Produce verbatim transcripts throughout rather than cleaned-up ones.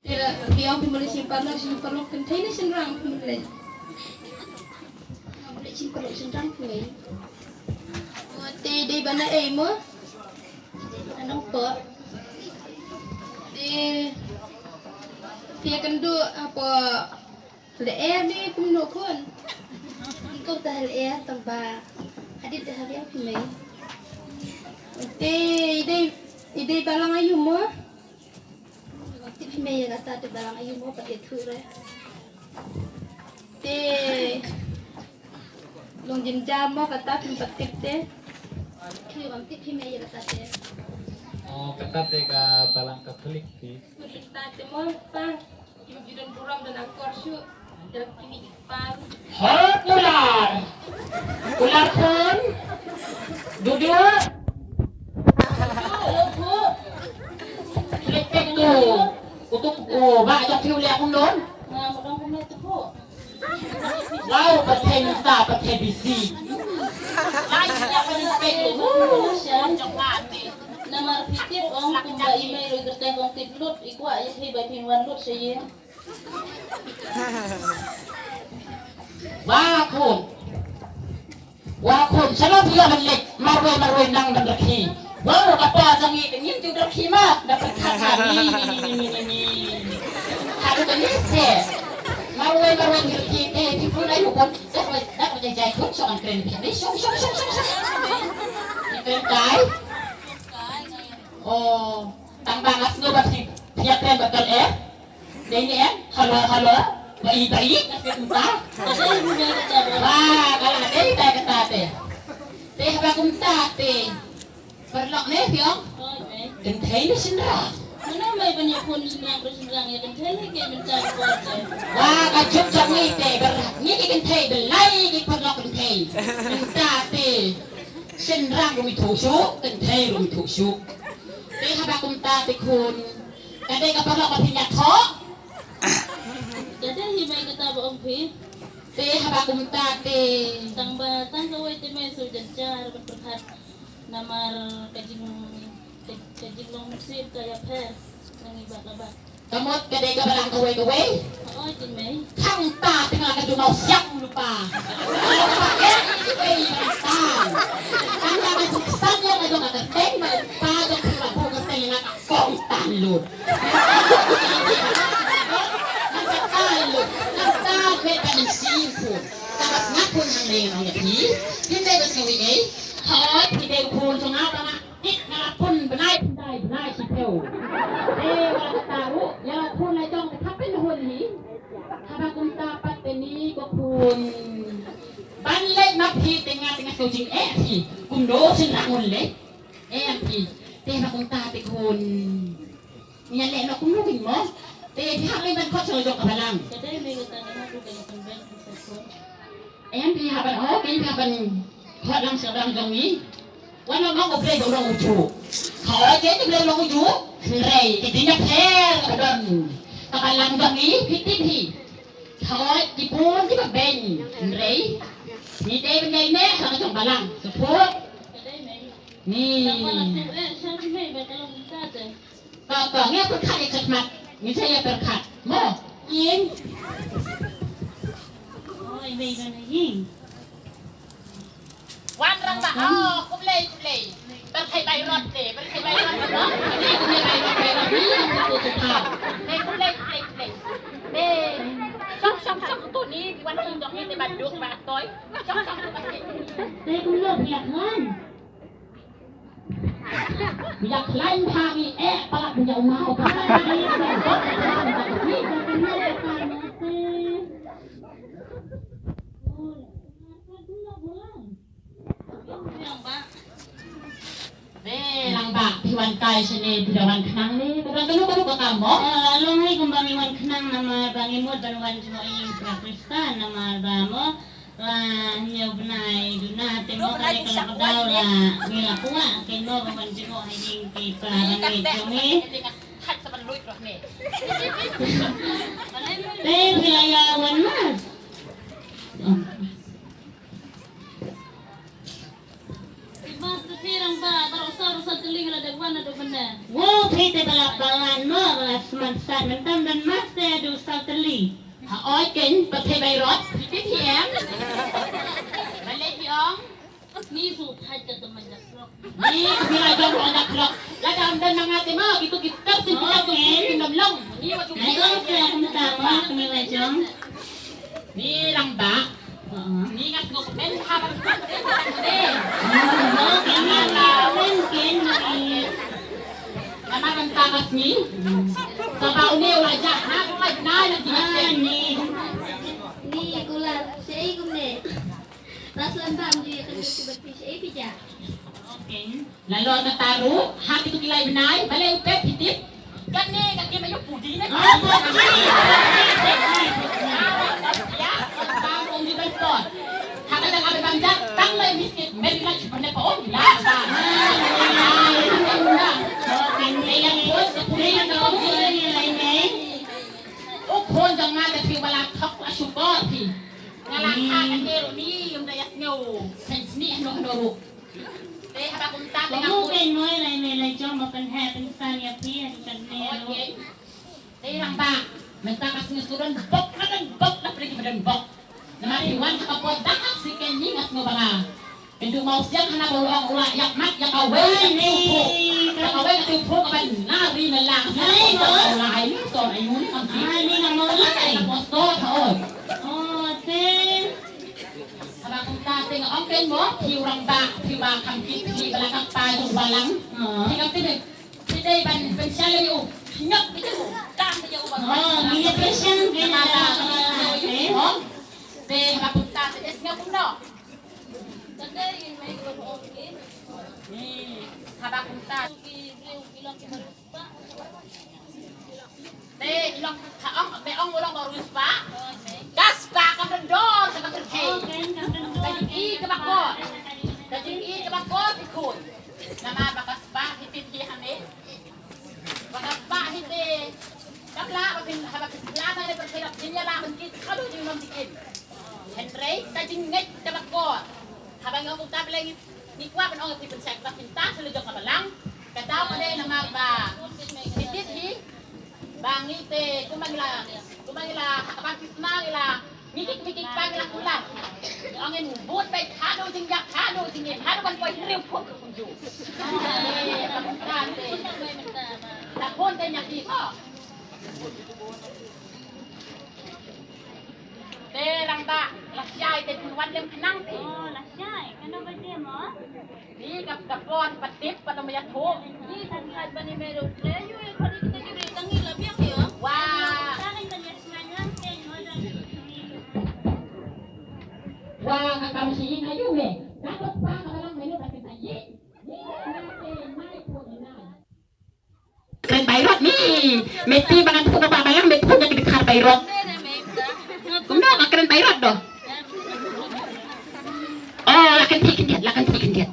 Te phi ong phi mut leit shim paralok, shim paralok kynthei ne shynrang phi mut leit? Leit shim paralok shynrang phi mut. Te dei ban ai mo? Nongpoh. Te phi ïakynduh hapoh lyer ne kumno khun? Ïa kata lyer tang ba hadien te ha biang phi mei. Te i dei, i dei balang aïu mo? Tip hi mei ïa kata te balang aïu mo, pat ïathuh re. Te long jynjar mo kata, phim pat tip te. Phi wan tip hi mei ïa kata te. Oh, kata te ka balang Katholik te. Kata te mo pa. Kim ju don burom don akor shuh. Dap kini ki pan. Hot ular. Ular khun. Duduk. Duduk. Klik tu. Utuk, oh, ba jong phi u leh kumno? Nga mudong kumno tu. Wow, pathai mynta, pathai bisi. Lai sia pathai pek tu. Namar phi tip ong kumba i mei ruh i kyrteng kong tip lut, i kwah ïa phi ba phin wan lut sha ïing. Wa khun. Wa khun, shalom phi ïa ban leit marwei marwei nang ban rkhie. Wa ka pa jong ngi ka ngim ju rkhie ma, da pyrkhat ha ni ni ni ni ni ni. Ha du ka ni se. Marwei marwei ngi rkhie te phi pun ai yu khun. Da ka da ka jai jai khun shong an kren phi ni shong shong shong shong shong. Phi kren kai. Oh, tang ba nga sngew ba phi phi ïa kren ba kal eh. Dei ne em? Halo, halo. Ba i, ba i, ka sngewthuh ta. Ba, ka la dei ta kata te. Te haba kumta te. Paralok ne phi ong? Kynthei ne shynrang? Mano mei ban ïa phone shynrang, shynrang ïa kynthei ne ke mynta ko te. Ba, ka juk jong ngi te, bar ngi ki kynthei, belai ki paralok kynthei. Mynta te. Shynrang ruh mi thuh shuh, kynthei ruh mi thuh shuh. Te haba kumta te khun. Ka dei ka paralok ba phi ïathoh. Ka dei hi mei kata ba ong phi. Te haba kumta te. Tang ba tang kawei te mei shu jynjar ban pyrkhat. Namar ka jing ka, ka jinglong mynsiem ka ïapher. Nang i bak la bak. Ka mut ka dei ka balang kawei kawei. Hooid, i mei. Tang ta te nga la ka jumau siap u lypa. Ka lypa eh i wei i tang. Tang ta ka jingsan ïa ka jong ka kyrteng ba lypa jong ka la buh kyrteng ïa nga ka kong tan lut. Nga ka tan lut. Nga ka tan lut. Ka mynsiem khun. Ka ba sngap khun hangne nga ong ïa phi. Phi dei ba sngewbha ei. Hooid, phi dei khun jong nga ba nga Ïa nga la pun bnai pynthai bnai shiphew. Te nga la kata ruh ïa la khun la jong ka thap pynhun hi. Haba kumta pat te ni ko khun. Ban leit ma phi te nga te nga sngewjingeh hi. Kumno shin la ngun leit. Em phi. Te haba kumta te khun. Ngi ïa leh noh kumno kin mo. Te phi hap leit ban khot sha la jong ka balang. Ka dei me ka tang ka hap leit ban khot sha la jong ka balang. Em phi hap ban, oh, phi hap ban khot lang sha la jong ngi. Wan ong ong U Blei ba u long ujuh. Hooid, U Blei u long ujuh. Hynrei ka jingïapher ka ba don. Ka balang jong ngi phi tip hi. Hooid, ki bun ki ba beiñ. Hynrei ngi dei ban ïaineh ha ka jong balang. Support. Ni. Ka ka ngi pyrkhat ïa ka khmat. Ngi sa ïa pyrkhat. Mo. Ïing. Oh, i mei ban ïing. Wan rang ba. Oh, khublei, khublei. Pyrkhat bai rot de, pyrkhat bai rot de. Khublei, khublei, bai rot, bai rot. Ni, ni, ni, ni, ni. Khublei, khublei, khublei. Shong, shong, shong tu ni, wan tu dong ni, ba duk, ba toi. Shong, shong tu ba. Te kumno phi ïa khlaiñ. Ïa khlaiñ ha ngi eh palat ïa u mau ka. Te lang ba phi wan kai shane phi da wan khnang ne. Ka dang kano kano ka kam mo. Long hi kumba ngi wan khnang namar ba ngi mut ban wan jngoh ïing pra Khristan namar ba mo. Ba hynñiew bnai duna te mo ka dei ka la ka daw la ngi la kwah kein mo ba wan jngoh ha ïing ki para bangeit jong ngi. Te phi la ïa wan mas. Ki mas te phi rang ba baroh saw ruh saw Ling la dei wan la dei benda. Wo phi te ba la palan mo ba la sman sat mynta ban mas te du saw tylli. Ha oi ken ba phi bai rot phi te phi em. Ba le phi ong. Ni su thaj ka teman dak lok. Ni phi la jong ong dak lok. La dam dan nang ate mo kitu kitab sin kitab tu kin dam long. Ni wa tu. Ai ko se mynta mo kami la jong. Ni lang ba. Ni nga sngewbha ban. Namar mynta ka sngi. Saba une u la jah na ku la na na. Ni. Ni kular sei kumne. Ras lambam ji ka ji ki bat pi sei pi ja. Okay. Lalo kata ruh ha kitu ki lai bnai balei u pep hitit. Kane ka kim ayu pudi ne. Ah, pudi. Ya, bang ong di ban pot. Ha ka dang ada bang jat tang lai miskit meri la chupan ne pa ong la. Ai, ong da. Ong da. Ong da. Ong da. Ong da. U khun jong nga ka thie ba la thok la shukor phi. Nga la kha ka thie ruh ni um da ïa sngew. Sen sni hano hano ruh. Te haba kumta te nga. Ba mu ken moi lai me lai jong ba pynheh pynsan ïa phi ha ka thie ruh. Te rang ba mynta ka sngew shu don bok na don bok na pyrki ba don bok. Namar phi wan ha ka por dang hap si ken ni nga sngew ba nga. Pynduh mawsiang hana ba u ong u la ïap mat ïa kawei ka tiew phuh. Ïa kawei ka tiew phuh kaba nari na lang. Ai, no. Ai, ni son ai, ni son ai. Ai, ni na mo lai. Ai, na mo son ha oi. Oh, te. Haba kumta te nga ong ken mo, phi u rangbah, phi ba kham kit, phi ba la kap pa jong balang. Oh. Phi kam te dei, phi dei ban pynshai ïa u. Phi nyok phi dei u. Kam phi dei u ba. Oh, ni le pynshai, phi na la. Te haba kumta te dei sngew kumno. Haba kumta. Te i long ha ong me ong u long ba u spah. Ka spah kam don dor ha ka pyrthei. Ka jingïeit kaba kor. Ka jingïeit kaba kor ki khun. Namar ba ka spah hi phi ha me. Ba ka spah hi te. Kam lah ba phin haba phin lah na le pyrthei la phin ïa lah ban kit. Ka don jingmam jingim. Hynrei ka jingngeit kaba kor. Haba ngi ong kumta Blei ngi kwah ban ong ïa phi pynshai kaba pynta sha la jong ka balang. Ka daw ka dei namar ba phi tip hi ba ngi te kumba ngi la kumba ngi la ha ka baptisma ngi la ngi kik ngi kik pa ngi la kular. Ngi ong ngin bud beit haduh jingïap haduh jingim haduh ban poi hynriew phuh ka kumjuh. Ka bun te nyak hi ko. Te rangbah, lashai te pynwan lem khnang te. Oh, lashai. Kano ba te mo? Ni ka, ka por pat tip pat ma ïathuh. Ni kan khat ban ïa me ruh. Le yu ïa khot ïa kita ki briew tang ïa la biang ïa. Wa. Tang ïa kan ïa sngewlang te mo dang. Wa ka kam shi ïing ha ïu me. Ka dok pa ka balang me ruh ka kynta ïing. Ni ka te mai pun ïa nai. Kren bai rot ni. Meti ba ngan pun ba balang me pun ïa ki dkhar bai rot. Kumno ka kren bai rot doh. Oh, la kan thik khyndiat, la kan thik khyndiat.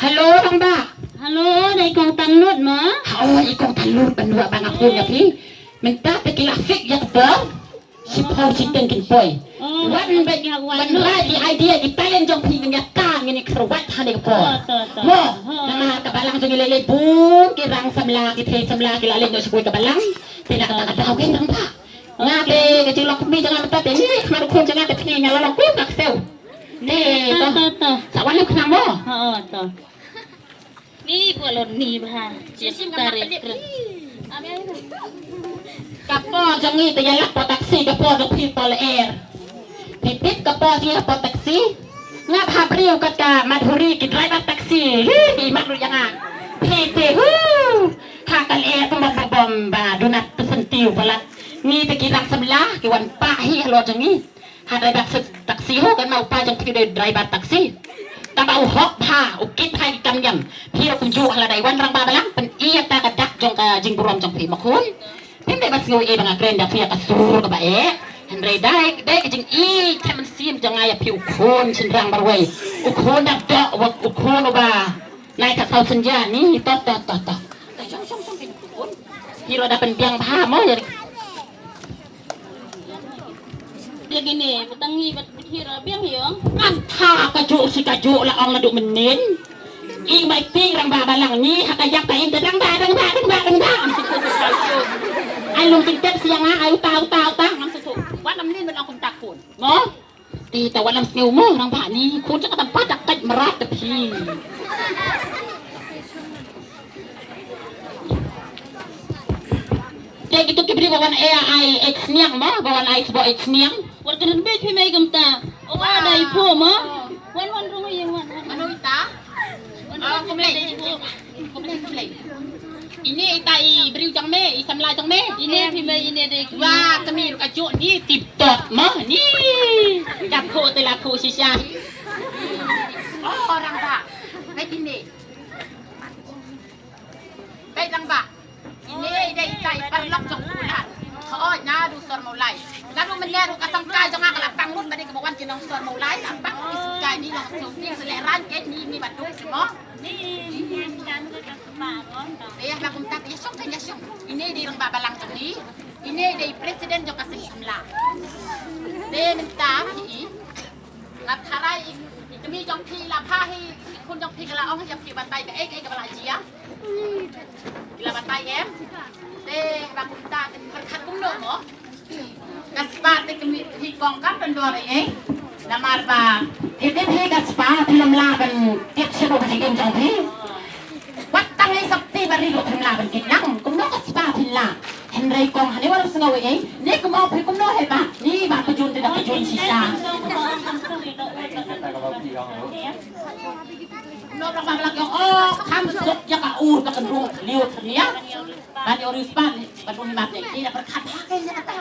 Hello, rangbah. Hello, dei kong Tanlut mo? Oh, i kong Tanlut ban wad ba nga phone ïa phi. Mynta te ki la fix ïa ka bor. Shiphew shiteng kin poi. Oh, wan bad wan rai ki idea ki talent jong phi ngin ïa ka ngin ïa kyrwat ha ne ka por. To, to, to. Mo, namar ka balang jong ngi lei lei bun ki rang samla ki thei samla ki la leit noh sha kawei ka balang. Te na kata ka daw kin rangbah. Nga te ka jinglong kmie jong nga mynta te ngi khmat u khun jong nga te phi nga la long kum ka ksew. Te to, to, to. Sa wan lem khnang mo. Ha, to. Ni kwah lor ni bha. Shim shim nga mak kyndiat. Ka por jong ngi te ïa lap por taxi, ka por jong phi por lyer. Phi tip ka por jong ngi por taxi. Nga bha briew kat ka Madhuri ki driver taxi. Hi, ki mat ruh ïa nga. Phi te hu. Ha ka lyer pom pom pom ba duna tu senti u palat. Ngi te ki rang samla ki wan pah hi halor jong ngi. Ha driver taxi ho kan ma u pa jong phi dei driver taxi. Kaba u hok bha u kit bha ki kam niam. Phi ruh kumjuh ha lada i wan rangbah balang pyn-i ïa ka dak jong ka jingburom jong phi ma khun. Phim dei ban sngew ei ba nga kren da phi ïa ka sur kaba eh. Hynrei dei dei ka jingïeit ka mynsiem jong nga ïa phi u khun shynrang marwei. U khun da doh wat u khun uba nai ka saw synja ni to to to to. Phi ruh da pynbiang bha mo ïa. Ïa kine, ba tang ngi, ba Hi ra biang hi ong. Ngan tha kajuh shi kajuh la ong naduh mynnin. I mai ti rangbah balang ni ha ka ïap ka im te rangbah, rangbah, rangbah, rangbah. Ai lum ting tep siang ah, ai uta, uta, uta. Ngam sngewthuh. Wat nym lin ban ong kumta khun. Mo? Te ta wat nym sngew mo rangbah ni. Khun jong ka tam pat dak tait mrad te phi. Te kitu ki briew ba wan ai, ai sniang mo, ba wan ai sboh ai sniang. Wat kynhun beit phi mei kumta. O wa dei pho mo. Wan wan rung ïing wan. Mano ita? Wan rung phi mei dei pho. Kumlei kumlei. Ine ita i briew jong me, i samla jong me. Ine phi mei ine dei. Wa kmie ruh kajuh ni tip top mo ni. Ka pho te la pho shisha. O rangbah. Beit ine. Beit rangbah. Ine i dei ita i paralok jong u Kular. Hooid naduh sor Mawlai. Naduh mynne ruh ka song kai jong nga ka la pang lut ba dei kaba wan ki nong sor Mawlai. La pang lut ki song kai ni nong sor ni se leh ran ke ni ni ba duk mo. Ni ni kan ka ka ba ron. Te ïa ba kumta te ïa shong te ïa shong. Ine i dei rangbah balang jong ni. Ine i dei president jong ka seng samla. Te mynta i Nga tharai i, i kmie jong phi la bha hi, i khun jong phi ka la ong ïa phi batai kaei kaei kaba la jia. Phi la batai em. Te ba kumta te pyrkhat kumno mo. Ka spah te kmie phi kong kam don dor ei ei. Namar ba phi te phi ka spah phi lam la ban tip shaduh ka jingim jong phi. Wat tang ei sopti ba ri ruh phin lah ban kit lang. Kumno ka spah phin lah. Hynrei kong hangne wat sngew ei. Ni kumno phi kumno he ba. Ni ba kjun te da kjun shisha. Kumno ba ba la kong oh kham suk ïa ka ur ka kynrung liu thnia. Ba ni ori spah ni ba dun mat ni. Ni da pyrkhat ha ka ni kata.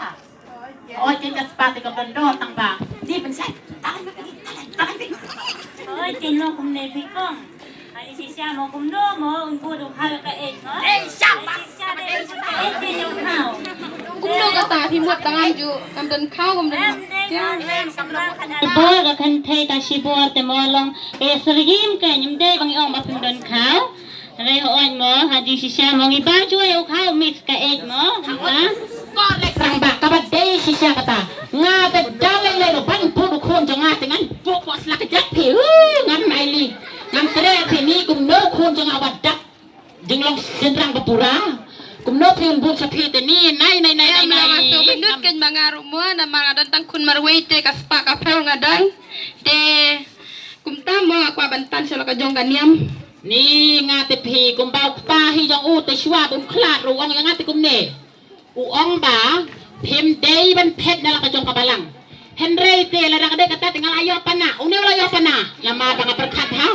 Oi, ken ka spah te ka don dor tang ba. Ni ban sai. Oi, ken no kumne phi kong. Ani shisha mo kumno mo un bu du hal ka ek mo. Ei, shabas. Ei, ken no khaw. Kumno kata phi mut tang an ju kam don khaw kam don. Shibor ka kynthei ka shibor te mo long. Ka ïa syrgim ka ym dei ba ngi ong ba phim don khaw. Re hooid mo, ha jingshisha mo ngi ba joi u khaw miss ka eit mo, ha? Korek rangbah kaba dei shisha kata. Nga te da lei lei ruh ban bud u khun jong nga te ngan bud bud sla ka jat phi. Huh, ngam ai li. Ngam treh phi ni kumno u khun jong nga wat dap. Jinglong shynrang ba pura. Kumno phi un bud sha phi te ni nai nai nai nai. Em, nai. Nga sngewbha lut kein ba nga ruh mo namar nga don tang khun marwei te ka spah ka phew nga don. Te kumta mo nga kwah ban tan sha la ka jong ka niam. Ni nga te phi kumba u kpa hi jong u te shuwa bun khlad ruh u ong ïa nga te kumne. U ong ba phim dei ban phet na la ka jong ka balang. Hynrei te lada ka dei kata te nga la ïoh pana. Une u la ïoh pana. Namar ba nga pyrkhat ha.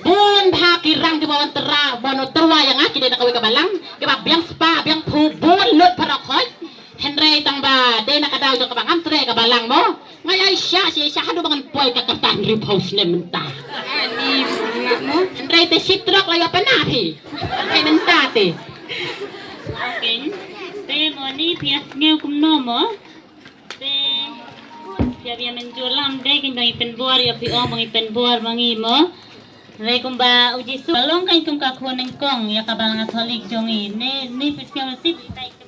Bun bha ki rang kiba wan tyrwa, wan tyrwa ïa nga ki dei na kawei ka balang. Kiba biang spah biang phew bun lut baroh khoit. Hynrei tang ba dei na ka daw jong kaba ngam treh ka balang mo. Nga ïa sha sha sha haduh ba ngan poi ka kyrtah hynriew phew snem mynta. Ani nga mo. Hynrei te shi trok la ïa pana phi. Hynrei mynta te. Okay. Te mo ni phi ïa sngew kumno mo. Te phi ïa mynjur lam dei kin dang i pynbor ïa phi ong ba ngi pynbor ba ngi mo. Hynrei kumba u Jisu long kan kum ka khun nyngkong ïa ka balang Katholik jong ngi. Ne ne phi sngew tip ïa ka.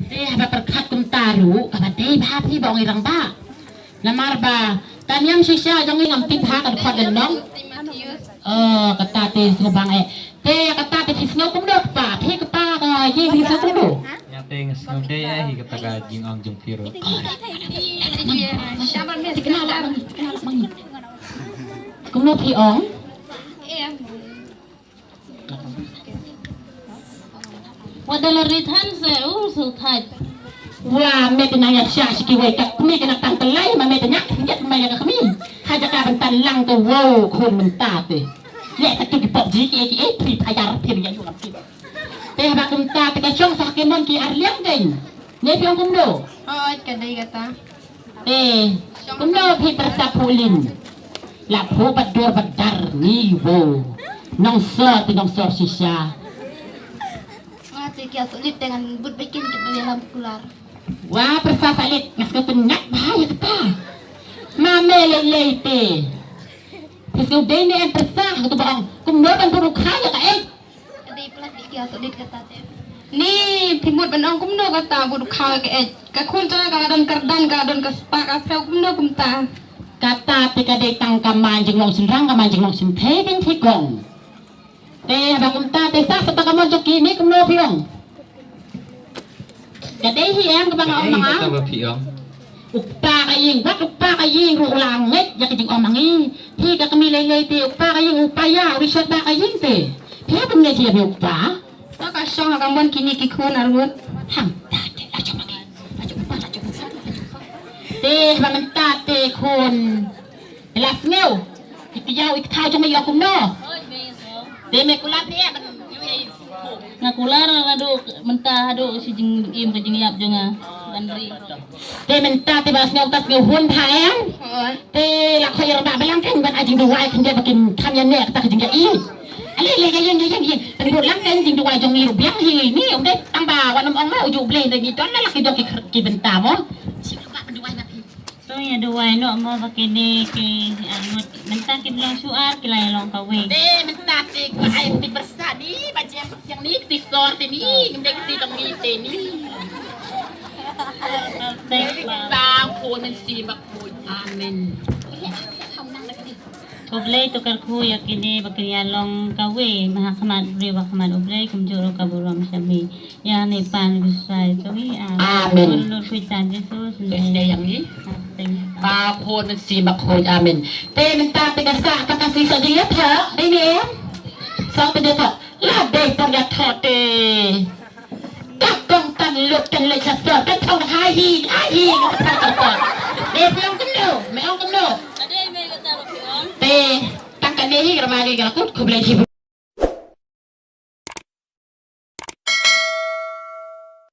Te haba pyrkhat kumta ruh kaba dei bha phi ba ong i rangbah. Namar ba ka niam shisha jong i ngam tip ha ka dkhot lynnong. Oh, kata te sngewbang eh. Te kata te phi sngew kumno kpa, phi kpa ka ïing phi sngew kumno? Ïa te nga sngew dei eh hi kata ka jingong jong phi ruh. Kumno phi ong? Wat da la rit han se u su thait. Wa me te nang ïa sha shi kiwei ka kmie ka nang tang pynlai ma me te nyak nyak ma ïa ka kmie. Ha jaka ban tan lang te wow khun mynta te. Ïa ka tu ki pop ji ki ki eh phi pha yar phi ïa yu lam phi. Te ba kumta te ka shong sa ki mon ki ar liang dei. Ne phi ong kumno? Oi ka dei kata. Eh, kumno phi pyrsa phuh lin. La phuh bad dur bad dar ni wo. Nong sor ti nong sor shisha. Nga te kia sulit te ngan but bikin ke beli lam kular. Wa pyrsa salit ngas ka tengak bahaya kata. Ma me lei lei te. Phi sngewdei ne em pyrsa ha katu ba ong. Kumno ban but u kha ïa ka eh. Ka dei plat di kia sulit kata te. Ni phi mut ban ong kumno kata, bad u kha ka eh, ka khun jong nga ka don kyrdan, ka don ka spah ka phew, kumno kumta. Kata te ka dei tang ka man jinglong shynrang, ka man jinglong shynthei, dei phi kong. Te haba kumta te sah sah ka mon jong ki, ni kumno phi ong. Ka dei hi em kaba nga ong ma nga. Kata ba phi ong. U kpa ka ïing, wat u kpa ka ïing ruh u la ngeit ïa ka jingong ma ngi. Phi ka kmie lei lei te u kpa ka ïing u paia, u rishot ba ka ïing te. Phi hap ngeit ïa u kpa. To ka shong ha ka mon kine ki khun arngut. Hangta te la jong ma ngi. La jong u kpa, la jong u kpa. Te haba mynta te khun. Te la sngew. Ïa ki ïaw ïa ki thaw jong me ïa kumno. Te me kular ne ban ïa. Nga kular haduh mynta haduh shi jingim ka jingïap jong nga ban ri. Te mynta te ba sngew ta sngew hun bha em. Te la khoi ïa ba balang kan ban ai jingduwai khyndiat ba kin tham ïa ne kata ka jingïap i. Ale le ïa ïeng ïa ïeng ïeng. Te ba lang kan jingduwai jong i ruh biang hi ni um dei tang ba wan ym ong ma u ju blei dei ngi don la ki dok ki bynta mo. Shi ba duwai na phi. To ïa duwai noh mo ba kine ki arngut mynta ki long shuar ki la ïa long kawei. Te mynta te ko ai ti pyrsa ni ba jem yang ni ti sor ti ni ngim dei ti dong ni te ni. Te ba ko men si ba ko amen. Khublei to kyrkhu ïa kine ba kin ïa long kawei ha khmat briew ha khmat U Blei kumjuh ruh ka burom sha me. Ïa ne pan Khrist jong ngi. Amen. Amen. Lord Khrist Jisu. Khrist ïa ngi. Amen. Ba khun mynsiem ba khun. Amen. Te mynta te ka sah ka kasi sa jingïathoh dei ne em. Sa te jingïathoh la dei tang ïathoh te. Ka kong tan lut tan leit sa sor ka thong hai hi hai hi. Dei phi ong kumno, me ong kumno. Te tang kane hi ka rama ngi ka la kut khublei shibun.